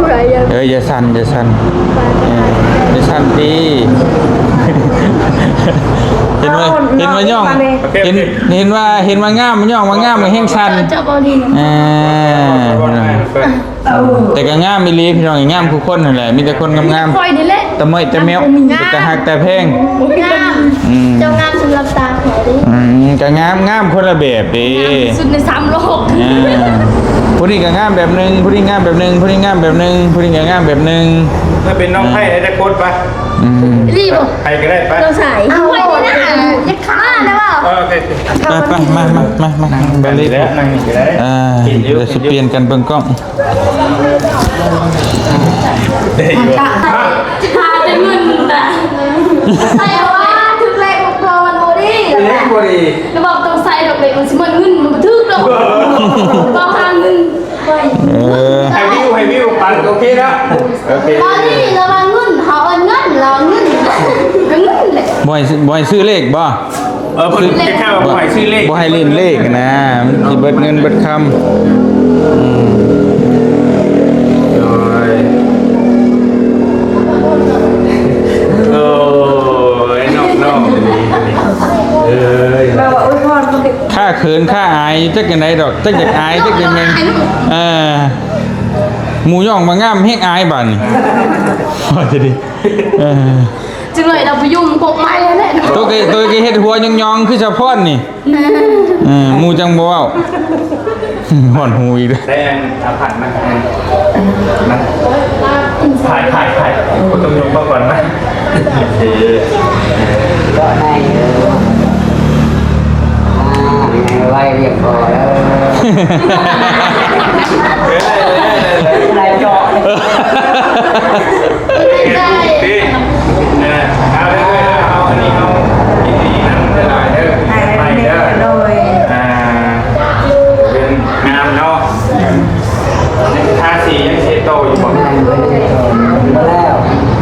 ໄຂ້ຢ່າ ເອີ ຢ່າສັ່ນ ຢ່າສັ່ນ ເອີ ຢ່າສັ່ນຕິ. ເຫັນວ່າ ເຫັນວ່າຍ້ອງ ເຫັນ ເຫັນວ່າ ເຫັນວ່າງາມ ຍ້ອງວ່າງາມກໍແຮງສັ່ນ. ເຈົ້າບໍ່ດີ ອ່າ ແຕ່ກໍງາມອີ່ຫຼີພີ່ນ້ອງ ງາມຄູ່ຄົນຫັ້ນແຫຼະ ມີແຕ່ຄົນງາມໆ ຂ້ອຍນີ້ແຫຼະ ຕາເມຍຕາແມວ ຕາຮັກຕາແພງ ງາມ. ອືມ ເຈົ້າງາມສຳລັບຕາຂ້ອຍເດ້. ອືມ ກໍງາມ ງາມຄົນລະແບບເດ້ ງາມທີ່ສຸດໃນສາມໂລກ. ອ່າ ຜູ້ນີ້ກໍງາມແບບໜຶ່ງ ຜູ້ນີ້ງາມແບບໜຶ່ງ ຜູ້ນີ້ງາມແບບໜຶ່ງ ຜູ້ນີ້ກໍງາມແບບໜຶ່ງ. ຖ້າເປັນນ້ອງໄຜ່ ອ່າ ໃຫ້ໄດ້ກົດປະ? ອືມ ອີ່ຫຼີບໍ່? ໃຜກໍໄດ້ປະ ນ້ອງຊາຍ. ເອົາ ຂ້ອຍນີ້ນະ ຢາກຂ້ານະບໍ່? ເອີ ໂອເຄ ໄປໆ ມາໆໆໆ ບາລີ ນັ່ງນີ້ກໍໄດ້ ອ່າ ດຽວຊິປ່ຽນກັນເບິ່ງກ້ອງ. ໄດ້ຢູ່ ຖ້າ ຖ້າແຕ່ເງິນນະ ໃສ່ວ່າຖືກເລກຫົກໂຕມັນບໍ່ດີ ເລກບໍ່ດີ ລະບອກຕ້ອງໃສ່ດອກເລກ ມັນຊິໝົດເງິນ ມັນບໍ່ຖືກດອກ ເວົ້າຫາເງິນ. ເອີ ໃຫ້ວິວ ໃຫ້ວິວປັນ ໂອເຄແລ້ວ ໂອເຄ. ຕອນນີ້ລະຫວ່າງເງິນ ເຮົາເອີ້ນເງິນ ລະຫວ່າງເງິນ ກໍເງິນແຫຼະ. ບໍ່ໃຫ້ ບໍ່ໃຫ້ຊື້ເລກບໍ່? ເອີ ເພິ່ນຄ້າຍໆວ່າບໍ່ໃຫ້ຊື້ເລກ ບໍ່ໃຫ້ຫຼິ້ນເລກນະ ມັນຊິເບິດເງິນເບິດຄຳ. ອືມ ໂດຍ ໂອ້ຍ ນ້ອງໆ ເອີຍ ຂ້າເຂີນຂ້າອາຍ ຈັກຈັ່ງໃດດອກ ຈັກຢາກອາຍ ຈັກຈັ່ງໃດ. ເອີ ໝູ່ຍ້ອງມາງາມແຮງອາຍບາດນີ້ ວ່າຈະດີ. ເອີ ຈັ່ງເລີຍລາວໄປຢູ່ກົກໄມ້ແລ້ວແຫຼະ. ໂຕເກ ໂຕເກເຮັດຫົວຍອງໆ ຄືສະພອນນີ້. ເອີ ໝູ່ຈັ່ງບໍ່ເວົ້າ ຮ້ອນຫູອີກ. ແຕ່ອັນອາພັດມັນ ມັນ ຖ່າຍ ຖ່າຍ ຖ່າຍ ບໍ່ຕ້ອງຍົກມາກ່ອນນະ. ເອີ ເກາະໃນ ເອີ ອ່າ ໃຫ້ໄວຮຽບຮ້ອຍເດີ ຫຼາຍເຈາະ. ເອີ ເອົາເດີ ເອົາ ອັນນີ້ເຮົາຍິນດີນຳຫຼາຍໆເດີ ໃໝ່ເດີ ໂດຍ ອ່າ ເປັນງາມເນາະ. ທາສີຍັງຊິເຮັດຕໍ່ຢູ່ບໍ່? ບໍ່ແລ້ວ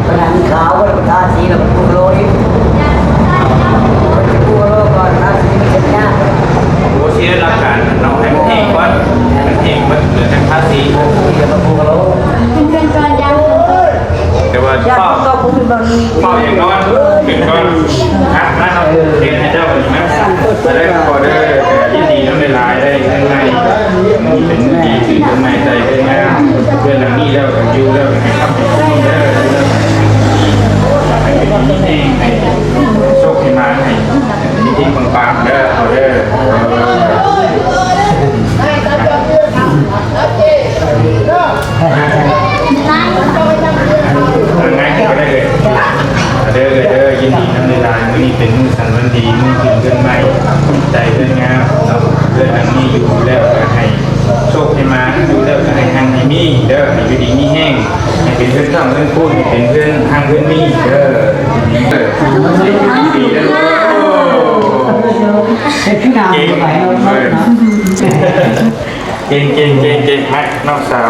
ພະນັງຂາວ ບໍ່ໄດ້ທາສີແລ້ວ ມັນປູໂລອີກ ມັນປູໂລກ່ອນ ທາສີມັນເຮັດຍາກ. ໂອ້ ຊິໄດ້ຫຼັກການເນາະ ໃຫ້ມັນແຫ້ງກ່ອນ ໃຫ້ມັນແຫ້ງກ່ອນ ແລ້ວຈັ່ງທາສີ ທາສີແລ້ວກໍປູໂລ. ແຕ່ວ່າເຝົ້າ ເຝົ້າຢ່ານອນ ຕື່ນກ່ອນ ຮັກມາເນາະ ເຮັດໃຫ້ເຈົ້າເປັນນະ ມາເດີ ຂໍເດີ ຍິນດີນຳຫຼາຍໆເດີ ເຮືອນໃໝ່ ມີເປັນດີ ເຮືອນໃໝ່ໃສ່ເຮືອນງາມ ເຮືອນຫຼັງນີ້ແລ້ວ ຢູ່ແລ້ວ ໃຫ້ຄັບໃຫ້ຄຸມເດີ ໃຫ້ເປັນມີແຮງ ໃຫ້ໂຊກໃຫ້ໝານ ໃຫ້ເຮັງໆປັງໆເດີ ຂໍເດີ. ເອີ ງ່າຍກໍໄດ້ເລີຍ ເດີ ເດີ ຍິນດີນຳຫຼາຍໆ ມື້ນີ້ເປັນມື້ສັນວັນດີ ມື້ຂຶ້ນເຮືອນໃໝ່ ໃສ່ເຮືອນງາມເນາະ ເຮືອນຫຼັງນີ້ຢູ່ແລ້ວກໍໃຫ້ໂຊກໃຫ້ໝານ ຢູ່ແລ້ວກໍໃຫ້ຮັ່ງໃຫ້ມີເດີ ໃຫ້ຢູ່ດີມີແຮງ ໃຫ້ເປັນເຮືອນຄ້ຳເຮືອນຄູນ ໃຫ້ເປັນເຮືອນຮັ່ງເຮືອນມີເດີ ເດີ ເກັ່ງ ເກັ່ງ ເກັ່ງ ເກັ່ງ ເກັ່ງ ຮັກນ້ອງສາວ.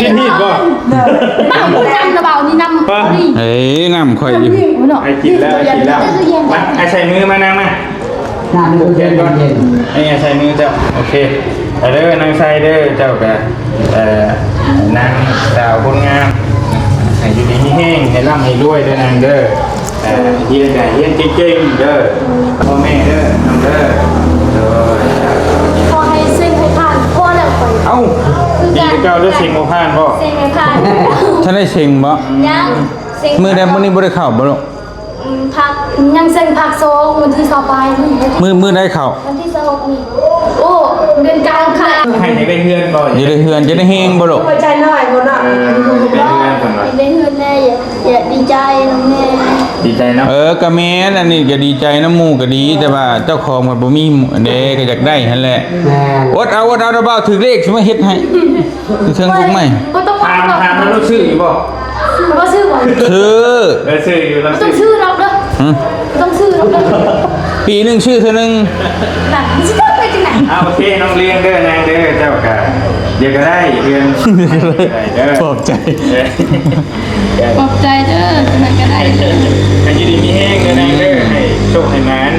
ກິນຮີດບໍ່? ນ້ຳບໍ່ນຳລະເບົານີ້ ນ້ຳ ເອີຍ ນ້ຳຂ້ອຍຢູ່ ໄອ້ກິນແລ້ວ ກິນແລ້ວ ມາ ໃຫ້ໃສ່ມືມາ ນັ່ງມາ ນ້ຳເຢັນໆ ໃຫ້ໃສ່ມືເຈົ້າ ໂອເຄ ເອົາເດີ ນັ່ງໃສ່ເດີ ເຈົ້າກະ ເອີ ນາງສາວຄົນງາມ ໃຫ້ຢູ່ດີມີແຮງ ໃຫ້ລ່ຳໃຫ້ລວຍເດີນາງເດີ ເອີ ຮຽນກະຮຽນເກັ່ງໆເດີ ພໍ່ແມ່ເດີ ນ້ອງເດີ ໂດຍ ຂໍໃຫ້ເສັງໃຫ້ຜ່ານ ພໍແລ້ວຂ້ອຍ ເອົ້າ ຄືກັນ ດີຄືເກົ່າເດີ ເສັງບໍ່ຜ່ານບໍ່? ເສັງໃຫ້ຜ່ານ ທັນໄດ້ເສັງບໍ່? ຍັງ ເສັງ ມື້ໃດ ມື້ນີ້ບໍ່ໄດ້ເຂົ້າບໍ່ລູກ? ອືມ ພາກ ຍັງເສັງພາກສອງ ວັນທີຊາວປາຍນີ້ ມື້ ມື້ໃດເຂົ້າ? ວັນທີຊາວຫົກນີ້ ໂອ້ ເດືອນກາງຄ່ະ ໃຫ້ໄດ້ເຮືອນບໍ່? ຢາກໄດ້ເຮືອນ ຢາກໄດ້ແຮງບໍ່ລູກ? ຫົວໃຈນ້ອຍບໍ່ເນາະ ເອີ ໄດ້ເຮືອນ ໄດ້ເຮືອນແດ່ ຢາກ ຢາກດີໃຈນຳແດ່ເນາະ ດີໃຈເນາະ ເອີ ກະແມ່ນ ອັນນີ້ກະດີໃຈນຳໝູ່ກະດີ ແຕ່ວ່າເຈົ້າຂອງມັນບໍ່ມີເດ້ ກະຢາກໄດ້ຫັ້ນແຫຼະ ແມ່ນ ອົດເອົາ ອົດເອົາ ດຽວບ່າວຖືກເລກຊິມາເຮັດໃຫ້ ເຄື່ອງບຸກໃໝ່ ບໍ່ຕ້ອງ ຖາມ ຖາມລາວຊື້ຢູ່ບໍ່? ບໍ່ຊື້ບໍ່? ຊື້ ເອີ ຊື້ຢູ່ ບໍ່ຕ້ອງຊື້ດອກເດີ ຫຶ ບໍ່ຕ້ອງຊື້ດອກເດີ ປີໜຶ່ງຊື້ເທື່ອໜຶ່ງ ນັ້ນ ມັນຊິເຂົ້າໄປຈັ່ງໃດ? ເອົາ ໂອເຄ ນ້ອງລຽງເດີ ນາງເດີ ເຈົ້າກະ ດຽວກະໄດ້ເຮືອນ ໄດ້ເດີ ຂອບໃຈ ເອີ ຂອບໃຈເດີ ຈັ່ງໃດກະໄດ້ ໃຫ້ຢູ່ດີມີແຮງເດີນາງເດີ ໃຫ້ໂຊກໃຫ້ໝານ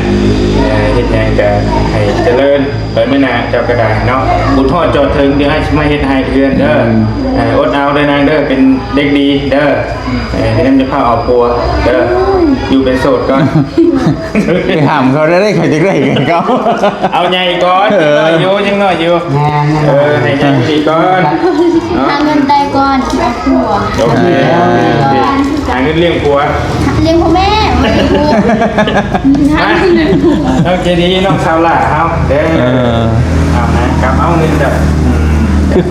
ເອີ ເຮັດຫຍັງກະໃຫ້ຈະເລີນ ໄປມື້ໜ້າເຈົ້າກະໄດ້ເນາະ ບຸນຮອດຈອດເຖິງ ດຽວອ້າຍຊິມາເຮັດໃຫ້ເຮືອນເດີ ອືມ ເອີ ອົດເອົາເດີນາງເດີ ເປັນເດັກດີເດີ ເອີ ດຽວຈະພາເອົາຜົວເດີ ຢູ່ເປັນໂສດກ່ອນ ໄປຫ້າມເຂົາໄດ້ ເຂົາຢາກໄດ້ຄືເກົ່າ ເອົາໃຫຍ່ກ່ອນ ເອີ ຍັງນ້ອຍຢູ່ ຍັງນ້ອຍຢູ່ ແມ່ນໆ ເອີ ໃຫ້ໃຫຍ່ກວ່ານີ້ກ່ອນ ຫາເງິນໄດ້ກ່ອນ ຊິເອົາຜົວ ໂອເຄ ໂອເຄ ຫາເງິນລ້ຽງຜົວ ລ້ຽງພໍ່ແມ່ ບໍ່ໄດ້ຜູ້ ຫາເງິນລ້ຽງຜົວ ໂອເຄ ດີ ນ້ອງສາວຫຼ້າເຮົາເດີ ເອີ ເອົານະ ກັບເອົາເງິນເດີ ອືມ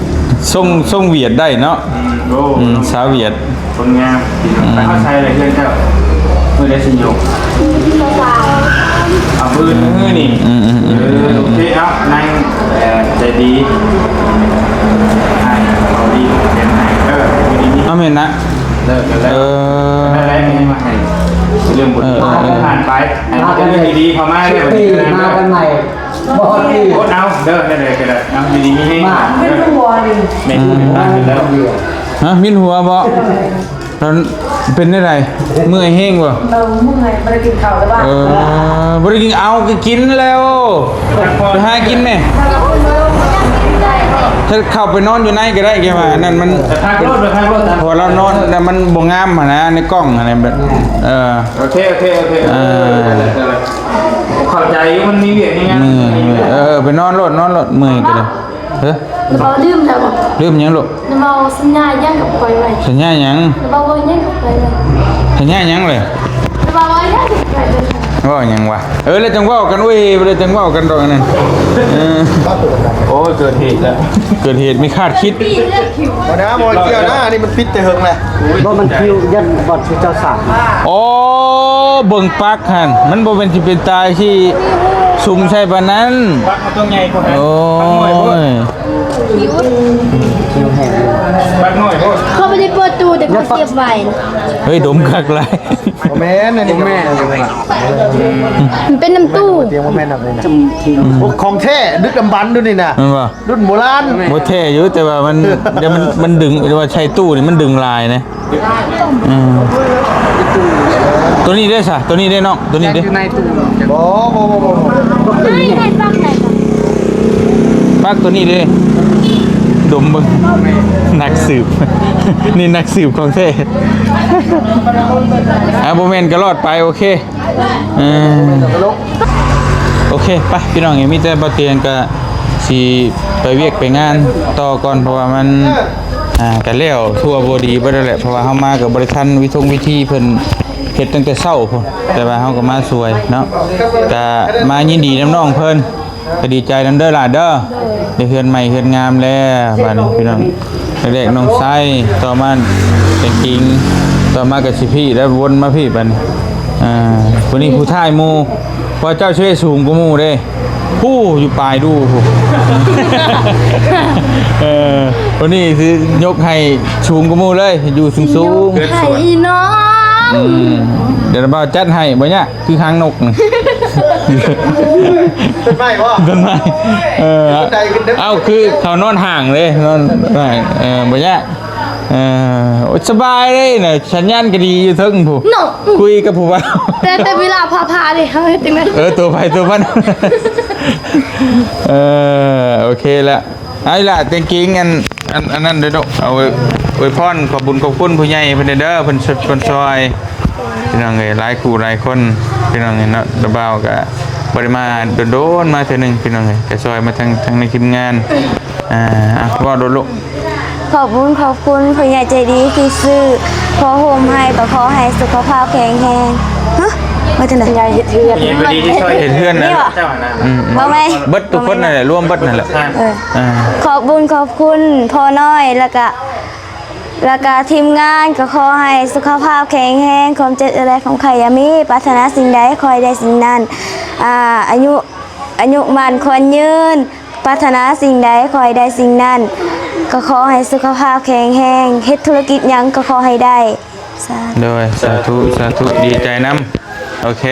ຊົງ ຊົງຫວຽດໄດ້ເນາະ ອືມ ໂອ້ ອືມ ສາວຫວຽດ ຄົນງາມ ອືມ ໄປຮອດໃສລະເຮືອນເຈົ້າ ມື້ໃດຊິຍົກ ເອົາມື້ອື່ນມື້ນີ້ ອືມໆໆ ເອີ ໂອເຄ ເອົາ ນາງ ເອີ ໃຈດີ ໃຫ້ເຂົາດີ ເປັນໃຫ້ ເອີ ຢູ່ດີມີ ເອົາແມ່ນນະ ເລີກກັນແລ້ວ ເອີ ນັ້ນແຫຼະ ໃຫ້ມາໃຫ້ເລື່ອງບົດ ເອີ ເອີ ຜ່ານໄປ ໃຫ້ມີແຕ່ເລື່ອງດີໆເຂົ້າມາເດີ ມາກັນໃໝ່ ບໍ່ດີ ອົດເອົາເດີ ແນວໃດກະໄດ້ ເອົາ ຢູ່ດີມີແຮງ ມາເປັນຫົວນີ້ ແມ່ນ ອືມ ເປັນແລ້ວ ຮະ ວິນຫົວບໍ່? ເອີ ແລ້ວເປັນແນວໃດ? ເມື່ອຍແຮງບໍ່? ເອີ ເມື່ອຍ ບໍ່ໄດ້ກິນເຂົ້າແຕ່ວ່າ ເອີ ບໍ່ໄດ້ກິນ ເອົາ ກະກິນແລ້ວ ໄປຫາກິນແມ່ ຖ້າເຂົ້າໄປນອນຢູ່ໃນກະໄດ້ ແກວ່າອັນນັ້ນມັນ ໄປພັກໂລດ ໄປພັກໂລດ ເພາະວ່າລາວນອນແລ້ວມັນບໍ່ງາມຫັ້ນນະ ໃນກ້ອງຫັ້ນນະ ແບບ ເອີ ໂອເຄ ໂອເຄ ໂອເຄ ເອີ ເຂົ້າໃຈຢູ່ ມັນມີວຽກມີງານ ເມື່ອຍ ເອີ ໄປນອນໂລດ ນອນໂລດ ເມື່ອຍກະໄດ້ ເອີ ລະເບົາລືມແລ້ວບໍ່? ລືມຫຍັງລູກ? ລະເບົາສັນຍາຫຍັງກັບຂ້ອຍໄວ້? ສັນຍາຫຍັງ? ລະເບົາເວົ້າຫຍັງກັບຂ້ອຍໄວ້? ສັນຍາຫຍັງເລີຍ? ລະເບົາເວົ້າຫຍັງກັບຂ້ອຍໄວ້? ເວົ້າຫຍັງວະ? ເອີ ແລ້ວຈັ່ງເວົ້າກັນ ໂອ້ຍ ແລ້ວຈັ່ງເວົ້າກັນດອກອັນນັ້ນ ເອີ ໂອ້ຍ ເກີດເຫດແລ້ວ ເກີດເຫດມີຄາດຄິດ ບໍ່ນະ ບໍ່ກ່ຽວນະ ອັນນີ້ມັນປິດແຕ່ເຫິງແລ້ວ ບໍ່ ມັນຄິວ ຢ້ານບ່ອນທີ່ເຈົ້າສາມ ໂອ້ ເບິ່ງປັກຫັ້ນ ມັນບໍ່ແມ່ນຊິເປັນຕາຍຊິສຸມໃສ່ປານນັ້ນ ປັກມັນຕ້ອງໃຫຍ່ກວ່າ ໂອ້ຍ ຄິວແຮງ ປັກນ້ອຍໂພດ ເຂົາບໍ່ໄດ້ເປີດຕູ້ ແຕ່ເຂົາສຽບໄວ້ ເຮີ້ຍ ດົມຄັກຫຼາຍ ບໍ່ແມ່ນ ອັນນີ້ບໍ່ແມ່ນ ມັນເປັນນ້ຳຕູ້ ຕຽງບໍ່ແມ່ນດອກນີ້ນະ ຂອງແທ້ ດຶກດຳບັນດຸນີ້ນະ ແມ່ນບໍ່? ລຸ້ນໂບລານ ບໍ່ແທ້ຢູ່ ແຕ່ວ່າມັນ ແຕ່ມັນ ມັນດຶງ ແຕ່ວ່າໃສ່ຕູ້ນີ້ມັນດຶງຫຼາຍນະ ອືມ ໂຕນີ້ເດ້ຊະ ໂຕນີ້ເດ້ນ້ອງ ໂຕນີ້ເດ້ ຢູ່ໃນຕູ້ ບໍ່ ບໍ່ ບໍ່ ບໍ່ ປັກໂຕນີ້ເດ້ ດົມເບິ່ງ ນັກສືບ ນີ້ນັກສືບຂອງແທ້ ອ່າ ບໍ່ແມ່ນກະລອດໄປ ໂອເຄ ເອີ ໂອເຄ ໄປ ພີ່ນ້ອງເອີຍ ມີແຕ່ບ່າວຕຽງກະຊິໄປວຽກໄປງານຕໍ່ກ່ອນ ເພາະວ່າມັນ ອ່າ ກະແລ້ວທົ່ວບໍ່ດີເບິດແລ້ວແຫຼະ ເພາະວ່າເຮົາມາກະບໍ່ໄດ້ທັນວິທົງວິທີ ເພິ່ນເຮັດຕັ້ງແຕ່ເຊົ້າພຸ້ນ ແຕ່ວ່າເຮົາກະມາຊ່ວຍເນາະ ກະມາຍິນດີນຳນ້ອງເພິ່ນ ກະດີໃຈນຳເດີຫຼານເດີ ໄດ້ເຮືອນໃໝ່ເຮືອນງາມແລ້ວ ບາດນີ້ພີ່ນ້ອງ ແລກໆນ້ອງຊາຍ ຕໍ່ມາແຕ່ງກິງ ຕໍ່ມາກະຊິພີ້ ແລ້ວວົນມາພີ້ ບາດນີ້ ອ່າ ຜູ້ນີ້ຜູ້ທ້າຍໝູ່ ເພາະເຈົ້າຊິໄດ້ສູງກວ່າໝູ່ເດ້ ຜູ້ຢູ່ປາຍດູຜູ້ ເອີ ຄົນນີ້ຊິຍົກໃຫ້ສູງກວ່າໝູ່ເລີຍ ຢູ່ສູງໆ ໃຫ້ອີນ້ອງ ອືມ ດຽວບ່າວຈັດໃຫ້ ບໍ່ຍາກ ຄືຫາງນົກນີ້ ຕົ້ນໄມ້ບໍ່? ຕົ້ນໄມ້ ເອີ ເອົາ ຄືເຂົານອນຫ່າງເດ້ ນອນຫ່າງ ເອີ ບໍ່ຍາກ ເອີ ໂອ້ຍ ສະບາຍເດ້ນະ ສັນຍານກໍດີຢູ່ເທິງພຸ້ນ ເນາະ ຄຸຍກັບຜູ້ບ່າວ ແຕ່ ແຕ່ເວລາພາ ພາເດ້ ເຮົາເຮັດຈັ່ງໃດ? ເອີ ຕົວໃຜຕົວມັນ ເອີ ໂອເຄລະ ເອົາລະ ແຕ່ງກິງ ອັນ ອັນ ອັນນັ້ນເດີເນາະ ເອົາ ອວຍພອນ ຂອບບຸນຂອບຄຸນຜູ້ໃຫຍ່ເພິ່ນເດີ ເພິ່ນ ເພິ່ນຊ່ອຍ ພີ່ນ້ອງເອີຍ ຫຼາຍຄູ່ຫຼາຍຄົນ ພີ່ນ້ອງເອີຍເນາະ ລະບ່າວກະບໍ່ໄດ້ມາດົນໆ ມາເທື່ອໜຶ່ງ ພີ່ນ້ອງເອີຍ ກະຊ່ອຍມາທັງ ທັງໃນທີມງານ ອ່າ ເວົ້າໂລດລູກ ຂອບບຸນຂອບຄຸນຜູ້ໃຫຍ່ໃຈດີທີ່ຊື້ຜ້າຫົ່ມໃຫ້ ກໍຂໍໃຫ້ສຸຂະພາບແຂງແຮງ ຮະ ວ່າຈັ່ງໃດ? ຜູ້ໃຫຍ່ເຮັດເຮືອນ ເຮັດເຮືອນນະ ນີ້ຫວາ? ເຈົ້ານະ ອືມ ເວົ້າແມ່ ເບິດທຸກຄົນນັ້ນແຫຼະ ລວມເບິດນັ້ນແຫຼະ ເອີ ອ່າ ຂອບບຸນຂອບຄຸນພໍ່ນ້ອຍ ແລ້ວກະ ແລ້ວກະທີມງານ ກໍຂໍໃຫ້ສຸຂະພາບແຂງແຮງ ຄວາມເຈັບຢ່າໄດ້ ຄວາມໄຂ້ຢ່າມີ ປາດຖະໜາສິ່ງໃດ ຂໍໃຫ້ໄດ້ສິ່ງນັ້ນ ອາ ອາຍຸ ອາຍຸໝັ້ນຂວັນຍືນ ປາດຖະໜາສິ່ງໃດ ຂໍໃຫ້ໄດ້ສິ່ງນັ້ນ ກໍຂໍໃຫ້ສຸຂະພາບແຂງແຮງ ເຮັດທຸລະກິດຫຍັງກໍຂໍໃຫ້ໄດ້ ສາທຸ ໂດຍ ສາທຸ ສາທຸ ດີໃຈນຳ ໂອເຄ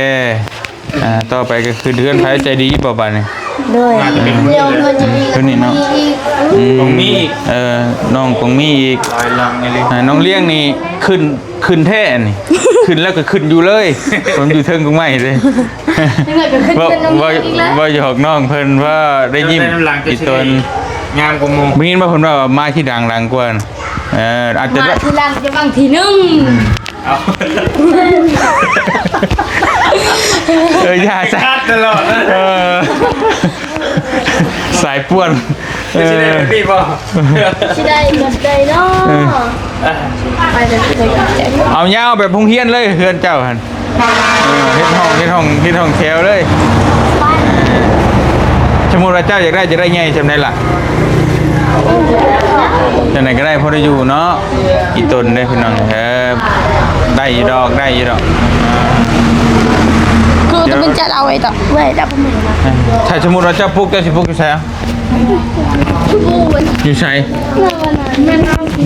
ອ່າ ຕໍ່ໄປກໍຄືເຮືອນໃຜໃຈດີບໍ່ບາດນີ້ ໂດຍ ເອີ ເຮືອນນີ້ເນາະ ອືມ ກອງມີອີກ ເອີ ນ້ອງກອງມີອີກ ຫຼາຍຫຼັງອີ່ຫຼີ ອ່າ ນ້ອງລ້ຽງນີ້ຂຶ້ນ ຂຶ້ນແທ້ອັນນີ້ ຂຶ້ນແລ້ວກໍຂຶ້ນຢູ່ເລີຍ ເພິ່ນຢູ່ເທິງກົກໄມ້ເດ້ ຈັ່ງໃດກໍຂຶ້ນ ເວົ້າ ເຮືອນນ້ອງ ເວົ້າ ອີກແລ້ວ ເວົ້າຫຍອກນ້ອງເພິ່ນວ່າໄດ້ຍິນ ເຈົ້າໄດ້ນຳຫຼັງ ອີ່ຕົນ ຈະຊິໄດ້ງາມກວ່າໝູ່ ໄດ້ຍິນວ່າເພິ່ນວ່າມາທີຫຼັງ ຫຼັງກວ່າ ເອີ ອາດຈະມາທີຫຼັງຈະບັງທີໜຶ່ງ ອືມ ເອົາ ເອີ ຢ່າຊະ ຄັດຕະຫຼອດນະ ເອີ ສາຍປ່ວນ ເອີ ຊິໄດ້ແບບນີ້ບໍ່? ຊິໄດ້ແບບໃດເນາະ? ເອີ ໄປເລີຍ ເອົາຍາວແບບໂຮງຮຽນເລີຍ ເຮືອນເຈົ້າຫັ້ນ ເອີ ເຮັດຫ້ອງ ເຮັດຫ້ອງ ເຮັດຫ້ອງແຖວເລີຍ ເອີ ສົມມຸດວ່າເຈົ້າຢາກໄດ້ ຈະໄດ້ໃຫຍ່ສ່ຳໃດລະ? ຈັ່ງໃດກໍໄດ້ ພໍໄດ້ຢູ່ເນາະ ອີ່ຕົນເດ້ພີ່ນ້ອງ ເອີ ໄດ້ຢູ່ດອກ ໄດ້ຢູ່ດອກ ຄືຕົວເປັນຈັດເອົາໄວ້ຕະ ໄວ້ດອກ ຖ້າສົມມຸດວ່າເຈົ້າປຸກ ເຈົ້າຊິປຸກຢູ່ໃສ? ຢູ່ໃສ?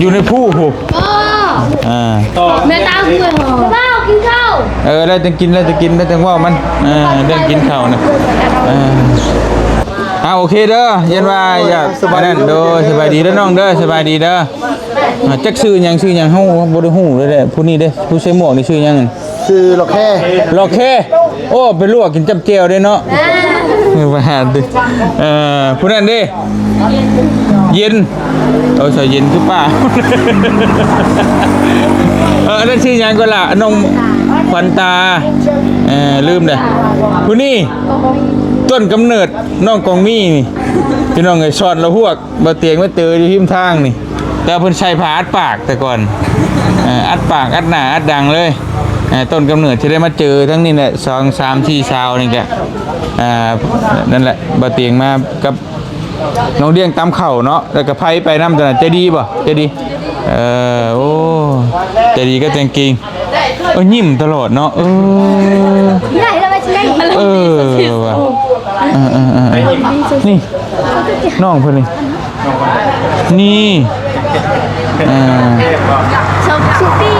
ຢູ່ໃນພູພຸ້ນ ເອີ ອ່າ ແມ່ຕາເຮືອນ ເຈົ້າກິນເຂົ້າ ເອີ ແລ້ວຈັ່ງກິນ ແລ້ວຈັ່ງກິນ ແລ້ວຈັ່ງເວົ້າມັນ ເອີ ເລື່ອງກິນເຂົ້ານະ ເອີ ອ່າ ໂອເຄເດີ ຢ້ານວ່າຢາກ ສະບາຍດີ ອັນນັ້ນ ໂດຍ ສະບາຍດີເດີນ້ອງເດີ ສະບາຍດີເດີ ອ່າ ຈັກຊື່ຫຍັງ ຊື່ຫຍັງ ເຮົາບໍ່ໄດ້ຮູ້ເລີຍແຫຼະ ຜູ້ນີ້ເດ້ ຜູ້ໃສ່ໝວກນີ້ຊື່ຫຍັງ? ຊື່ຫຼອກແຄ ຫຼອກແຄ ໂອ້ ໄປລວກກິນຈ້ຳແຈ່ວເດ້ເນາະ ອ່າ ເອີ ໄປຫາຕິ ເອີ ຜູ້ນັ້ນເດ້ ເຢັນ ເອີ ສາວເຢັນຄືປ້າ ເອີ ອັນນັ້ນຊື່ຫຍັງກໍລະ ນ້ອງຂວັນຕາ ເອີ ລືມເດ້ ຜູ້ນີ້ ຕົ້ນກຳເນີດນ້ອງກອງມີນີ້ ພີ່ນ້ອງເອີຍ ສອນລະຫວກ ບໍ່ຕຽງມາເຕີຢູ່ຮິມທາງນີ້ ແຕ່ເພິ່ນໃສ່ຜ້າອັດປາກແຕ່ກ່ອນ ເອີ ອັດປາກ ອັດໜ້າ ອັດດັງເລີຍ ເອີ ຕົ້ນກຳເນີດທີ່ໄດ້ມາເຈີທັງນີ້ແຫຼະ ສອງ ສາມ ສີ່ ສາວນີ້ກະ ອ່າ ນັ້ນແຫຼະ ບໍ່ຕຽງມາກັບນ້ອງລ້ຽງຕຳເຂົ້າເນາະ ແລ້ວກະໄພໄປນຳຕອນນັ້ນ ໃຈດີບໍ່? ໃຈດີ ເອີ ໂອ້ ໃຈດີກໍແຕ່ງກິງ ເອີ ຍິ້ມຕະຫຼອດເນາະ ເອີ ເອີ ວ່າ ເອີ ເອີ ນີ້ ນ້ອງເພິ່ນນີ້ ນີ້ ອ່າ ຊົມຊຸປີ້ ອື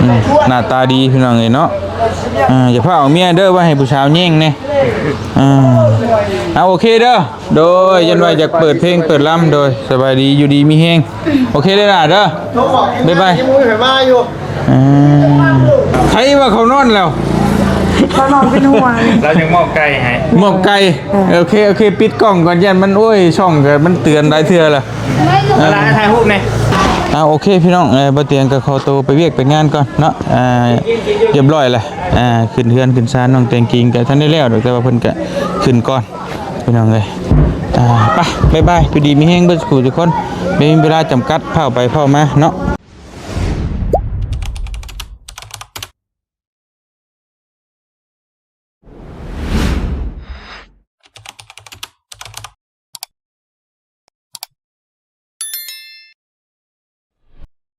ມ ໜ້າຕາດີພີ່ນ້ອງເອີຍເນາະ ອ່າ ຢ່າພາເອົາເມຍເດີ ໄວ້ໃຫ້ຜູ້ສາວແຍ່ງແດ່ ອ່າ ເອົາ ໂອເຄເດີ ໂດຍ ຢ້ານວ່າຢາກເປີດເພງເປີດລຳ ໂດຍ ສະບາຍດີ ຢູ່ດີມີແຮງ ໂອເຄເດີຫຼ້າເດີ ບາຍບາຍ ຍັງບໍ່ມີໃຜມາຢູ່ ອ່າ ໃຜວ່າເຂົານອນແລ້ວ ເຂົານອນເປັນຫ່ວງ ລາວຍັງມອບໄກ່ໃຫ້ ມອບໄກ່ ເອີ ໂອເຄ ໂອເຄ ປິດກ້ອງກ່ອນ ຢ້ານມັນ ໂອ້ຍ ຊ່ອງກໍມັນເຕືອນຫຼາຍເທື່ອລະ ເວລາຖ່າຍຮູບແດ່ ອ່າ ໂອເຄ ພີ່ນ້ອງ ເອີ ບໍ່ຕຽງກໍຂໍໂຕໄປວຽກໄປງານກ່ອນເນາະ ອ່າ ຮຽບຮ້ອຍລະ ອ່າ ຂຶ້ນເຮືອນຂຶ້ນຊານ ນ້ອງແຕງກິງກໍທັນໄດ້ແລ້ວດອກ ແຕ່ວ່າເພິ່ນກໍຂຶ້ນກ່ອນ ພີ່ນ້ອງເອີຍ ອ່າ ໄປ ບາຍບາຍ ຢູ່ດີມີແຮງເບິດສູ່ທຸກຄົນ ມີເວລາຈຳກັດ ເຝົ້າໄປເຝົ້າມາເນາະ